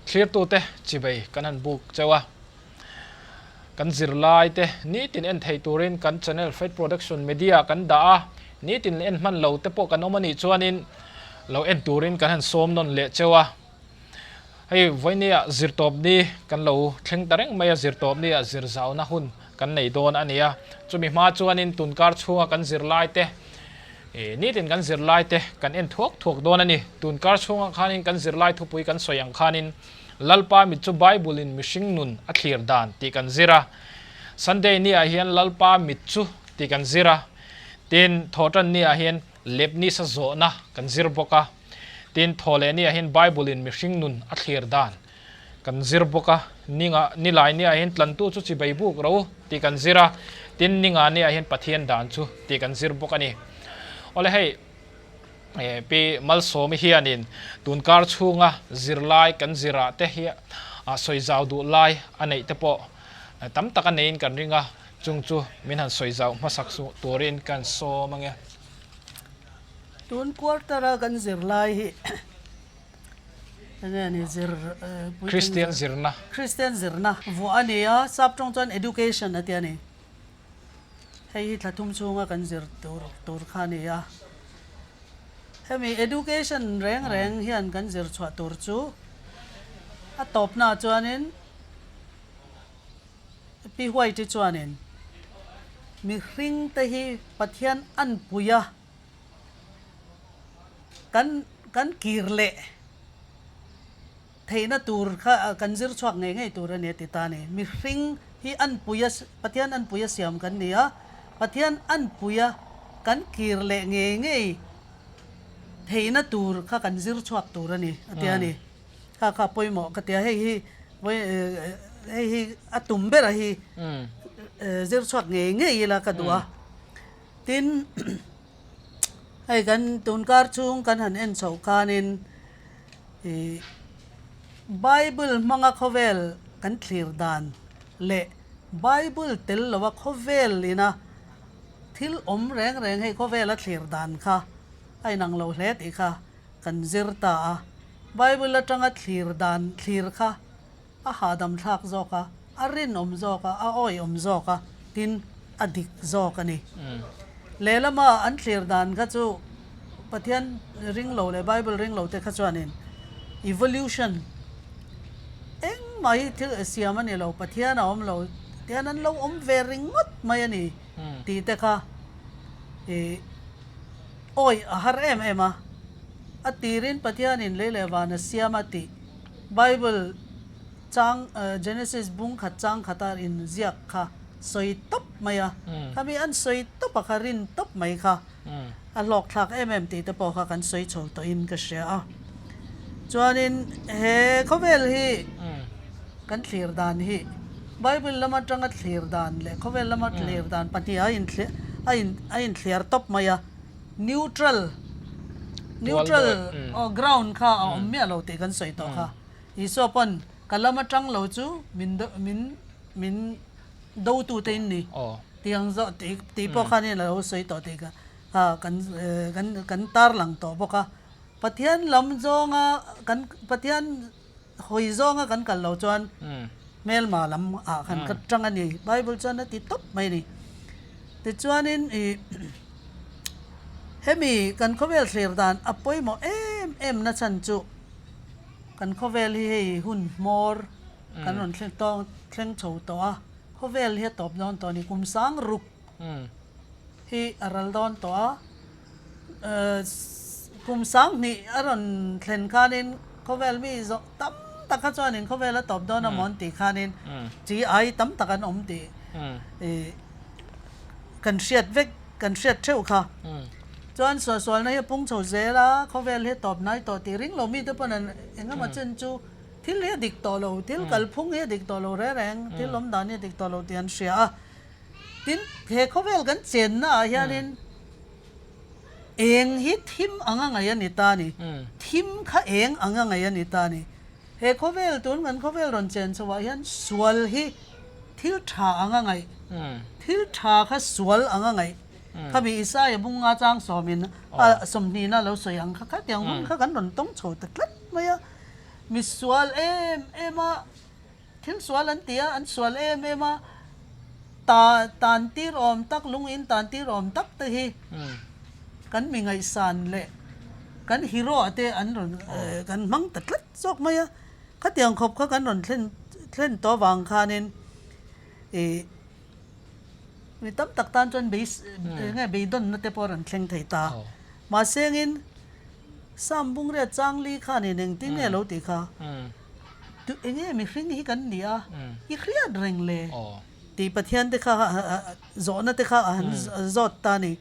Thlirtute chibei kan han buk cheu a, kan zirlaite nitin en thei turin kan channel Faith Production Media kan dah a, nitin en hman lo te pawh kan awm a nih chuanin lo en turin kan han sawm nawn leh cheu a. Hei vawinia zirtawpni kan lo thleng ta reng mai a, zirtawpni ah zirzauna hun kan nei dawn a ni a, chumi hma chuanin tunkar chhunga kan zirlaite Nitin kan zirlaite kan en thuak thuak dawn a ni. Tun kar chhungah khanin kan zirlai thupui kan sawi ang khanin Lalpa mit chu Bible-in mihring nun a thlir dan tih kan zir a. Sunday niah hian Lalpa mit chu tih kan zir a. Tin, Thawhtan niah hian Lepnisa zawhna kan zir bawk a. Tin, Thawhleh niah hian Bible-in mihring nun a thlir dan kan zir bawk a, ninga nilai niah hian tlantu chu chibei buk ro tih kan zir a, tin ninga niah hian Pathian dan chu tih kan zir bawk a ni. Awle hei Pi Malsawmi hianin tunkar chhunga zirlai kan zirah te hi sawi zau duh lai a neih te pawh tam tak a neiin kan ring a, chung chu min han sawi zau hmasak turin kan sawm ange. Tun quarter-a kan zirlai hi Enge ni zir puitling Kristian zirna. Kristian zirna vuah a ni a, sap tawng chuan education a ti a ni. Hei hi thla thum chhunga kan zir tur tur kha a ni a. Hemi education reng reng hian kan zir chhuah tur chu a tawpnaah chuanin Pi White-i chuanin mihringte hi Pathian anpui a. Kan kan kir leh theihna tur kha kan zir chhuak ngei ngei tur a ni a ti ta a ni. Mihring hi anpuia Pathian anpuia siam kan ni a, Pathian anpuia kan kir leh ngei ngei theihna tur kha kan zir chhuak tur a ni a ti a ni. Kha kha pawimawh ka ti a, hei hi hei hi a tum ber a hi zir chhuak ngei ngei ila ka duh a. Tin, hei kan tunkar chhung kan han en chhoh khanin ih Bible hmanga khawvel kan thlir dan leh Bible tel lova khawvel ina thil awm reng reng hei khawvela thlir dan kha a inang lo hle tih kha kan zir ta a. Bible atanga thlir dan thlir kha a hahdam thlak zawk a, a rinawm zawk a, a awihawm zawk a, tin a dik zawk a ni. Lehlama an thlir dan kha chu Pathian ring lo leh Bible ring lo te kha chuanin evolution engmah hi thil siam a ni lo, Pathian a awm lo, tian an lo awm ve ringawt mai a ni tih te kha ih awih a har em em a, a tirin Pathianin lei leh van a siam a tih. Bible chang Genesis bung khat chang khata in ziak kha sawi tawp mai a, khami an sawi tawp a kha rin tawp mai kha a hlawk thlak em em tih te pawh kha kan sawi chho tawhin ka hria a. Chuanin he khawvel hi kan thlir dan hi Bible lama tanga thlir dan leh khawvel lama thlir dan pahnih a in a in a inthliar tawp mai a. Neutral neutral aw ground kha a awm miah lo tih kan sawi tawh kha. Isua pawn ka lam atang lo chu min min min dotute in ni tih ang zawh tih tih pawh khanin a lo sawi tawh tih kha kan kan kan tarlang tawh bawk a. Pathian lam zawnga kan Pathian hawi zawnga kan kal lo chuan hmelma lam ah khan ka tang a ni. Bible chuan a ti tawp mai a ni. Tichuanin ih hemi kan khawvel thlir dan a pawimawh em em na chhan chu kan khawvel hi hei hun hmawr kan rawn thleng tawng thleng chho tawh a, khawvel hi a tawp dawn tawh a ni. Kum sang ruk hi a ral dawn tawh a. Kum sanghnih a rawn thlen khanin khawvel mi zawh tam tak kha chuanin khawvel a tawp dawn a mawn tih khanin chi ai tam tak an awm tih kan hriat vek kan hriat theuh kha. Chuan suahsualna hi a pung chho zel a, khawvel hi a tawp hnai tawh tih ring lo mite pawn an engemaw chen chu thil hi a dik tawh lo, thil kalphung hi a dik tawh lo reng reng, thil awmdan hi a dik tawh lo tih an hria a. Tin, he khawvel kan chenna ah hianin eng hi thim anga ngaih a ni ta a ni. Thim kha eng anga ngaih a ni ta a ni. He khawvel tun kan khawvel rawn chen chhoah hian sual hi thil tha anga ngaih, thil tha kha sual anga ngaih. Khami Isaiah bunga chang sawmin a sawmhnihna lo sawi ang kha khatiang hun kha kan rawn tawng chho ta tlat mai a. Misual em em a, thil sual an ti a, an sual em em a, ta tan tir awm tak, lungin tan tir awm tak te hi kan mi ngaihsan leh kan hero ah te an rawn kan hmang ta tlat zawk mai a. Khatiang khawp kha kan rawn thlen thlen tawh avang khanin ih mi tam tak tan chuan beis eng nge beidawnna te pawh a rawn thleng thei ta. Mahsengin Sam Bungriat Changli khanin engtin nge lo tih kha tu eng nge mihring hi kan ni a i hriat reng le tih Pathian te kha zawhna te kha a han zawt ta a ni.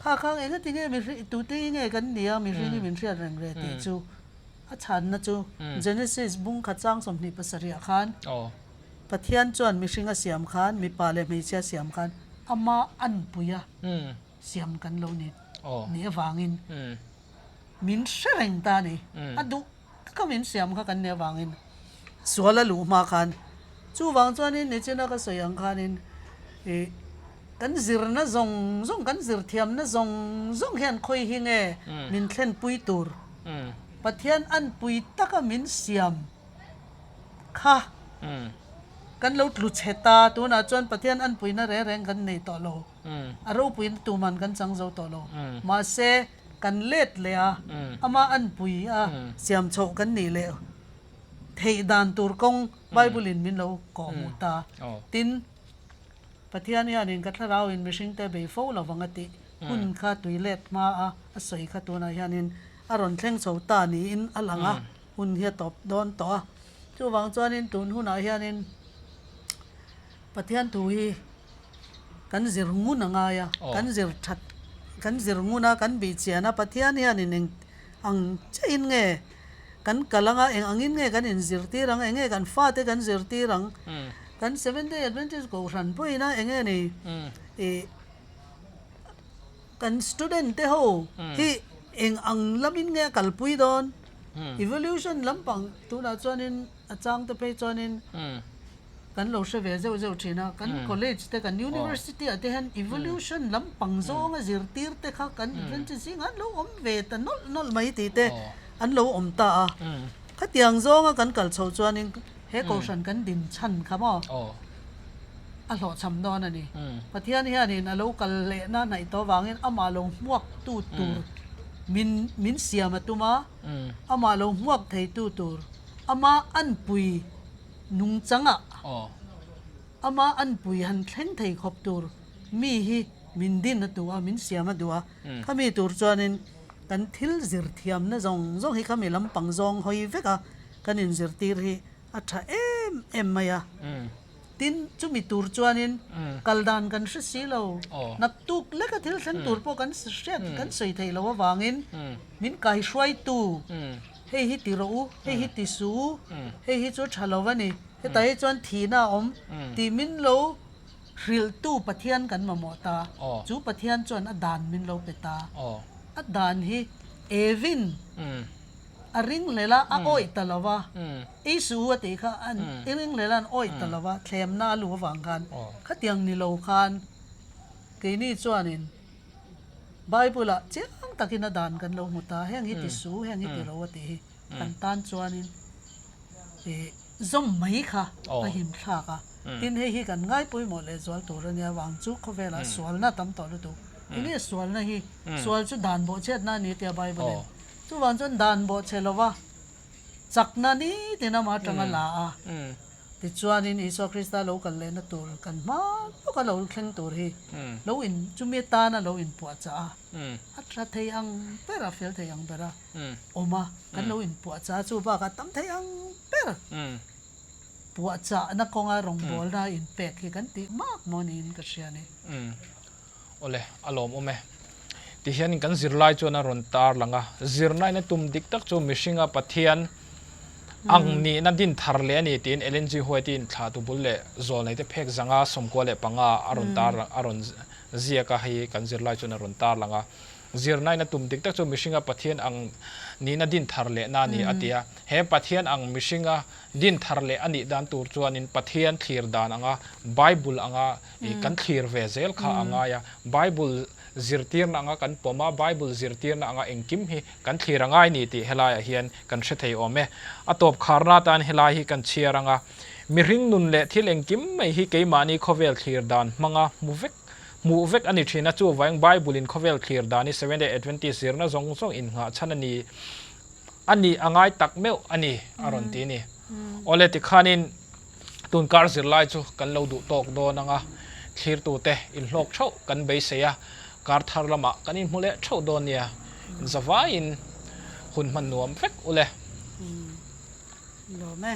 Kha khang engati nge mihring tute hi nge kan ni a mihring hi min hriat reng le tih chu a chhanna chu Genesis bung khat chang 27 ah khan Pathian chuan mihring a siam khan mipa leh hmeichhia a siam khan ama anpui a siam kan lo ni nih avangin min hre reng ta a ni. A duh taka min siam kha kan nih avangin sual a luh hma khan chuvang chuanin nichina ka sawi ang khanin ih kan zirna zawng zawng kan zir thiamna zawng zawng hian khawi hi nge min thlenpui tur Pathian anpui taka min siam kha kan lo tlu chhe ta tunah chuan Pathian anpuina reng reng kan nei tawh lo. A ropuina tuman kan chang zo tawh lo. Mahse, kan let leh a, ama anpui a siam chhoh kan nih leh theih dan tur kawng Bible in min lo kawh hmuh ta. Tin, Pathian hianin ka thlarauin mihringte bei fo lo vang a tih hun kha tui let hma a a sawi kha tunah hianin a rawn thleng chho ta niin a lang a, hun hi a tawp dawn tawh a. Chuvang chuanin tun hunah hianin Pathian thu hi kan zir ngun a ngai a, kan zir that, kan zir ngun a, kan bih chian a, Pathian hianin eng ang chiahin nge kan kal ang a, eng angin nge kan inzirtir ang, eng nge kan fate kan zirtir ang, kan Seventh Day Adventist Kohhran pawhin a eng nge ni ih kan student te ho hi eng ang lamin nge a kalpui dawn, evolution lampang tunah chuanin a chang te phei chuanin Kan lo hre ve zeuh zeuh thin a, kan college te kan university ah te hian evolution lampang zawnga zirtir te kha kan adventure zingah an lo awm ve ta nawlh nawlh mai tih te an lo awm ta a. Khatiang zawnga kan kal chhoh chuanin he kohhran kan din chhan kha maw a hlawhchham dawn a ni. Pathian hianin a lo kal lehna hnaih tawh avangin amah lo hmuak tu tur min min siam a tum a, amah lo hmuak thei tu tur ama anpui Nungchangah ama anpui han thleng thei khawp tur mi hi min din a duh a, min siam a duh a. Khami tur chuanin kan thil zir thiamna zawng zawng hi khami lampang zawng hawi vek a kan inzirtir hi a tha em em mai a. Tin, chumi tur chuanin kal dan kan hre si lo, naktuk leka thil thleng tur pawh kan hriat kan sawi theih loh avangin min kaihruaitu, Hei hi ti rawh u, hei hi ti suh u, hei hi chu tha lo a ni, hetah hi chuan thihna a awm tih min lo hrilhtu Pathian kan mamawh ta. Chu Pathian chuan a dan min lo pe ta. A dan hi Evin a ringhlel a, a awih ta lo va, ei suh u a tih kha a ringhlel a, an awih ta lo va, thlemna a luh avang khan khatiang ni lo khan keini chuanin, Bible-ah chiang takin a dan kan lo hmu ta, heng hi ti su, heng hi ti ro a tih hi kan tan chuanin ih zawm mai kha a him thlak a. Tin, hei hi kan ngai pawimawh lehzual tur a nia vang chu khawvelah sualna a tam tawh lutuk. Enge sualna hi? Sual chu dan bawhchhiatna a ni tia Bible-in. Chuvang chuan dan bawhchhe lova chakna nitin amah atanga la a. Tichuanin Isua Krista lo kal lehna tur kan hma lawka lo thleng tur hi lo in chumi atana lo inpuahchah a, a tha thei ang ber a, fel thei ang ber a awm a, kan lo inpuahchah a, chu bakah tam thei ang ber puahchahna kawnga rawngbawlna inpek hi kan tih mak maw niin ka hria a ni. Awle, a lawmawm e. Tihianin kan zirlai chuan a rawn tar lang a, zirnain a tum dik tak chu mihringa Pathian ang nihna din thar leh a ni tiin Ellen G. White-in thlahtu bul leh zawlneite phek zanga 95 a rawn tar a rawn ziak a, hei kan zirlai chuan a rawn tar lang a. Zirnain a tum dik tak chu mihringa Pathian ang nihna din thar lehna a ni a ti a. He Pathian ang mihringa din thar leh a nih dan tur chuanin Pathian thlir dan anga Bible anga I kan thlir ve zel kha a ngai a, Bible zirtirna anga kan pawm a, Bible zirtirna anga engkim hi kan thlir a ngai ni tih helaiah hian kan hre thei awm e. A tawp kharna atan helai hi kan chhiar anga, mihring nun leh thil engkim mai hi keimahni khawvel thlir dan hmanga hmu vek hmuh vek a ni thin a, chuvangin Bible in khawvel thlir dan hi Seventh Day Adventist zirna zawng zawng innghah chhan a ni a nih a ngai tak meuh a ni a rawn ti a ni. Awle tikhanin Tunkar zirlai chu kan lo duh tawk dawn anga thlirtute inhlawk theuh kan beisei a, kar thar lamah kan inhmu leh theuh dawn nia, inzavaiin hun hman nuam vek ule. Lawm e.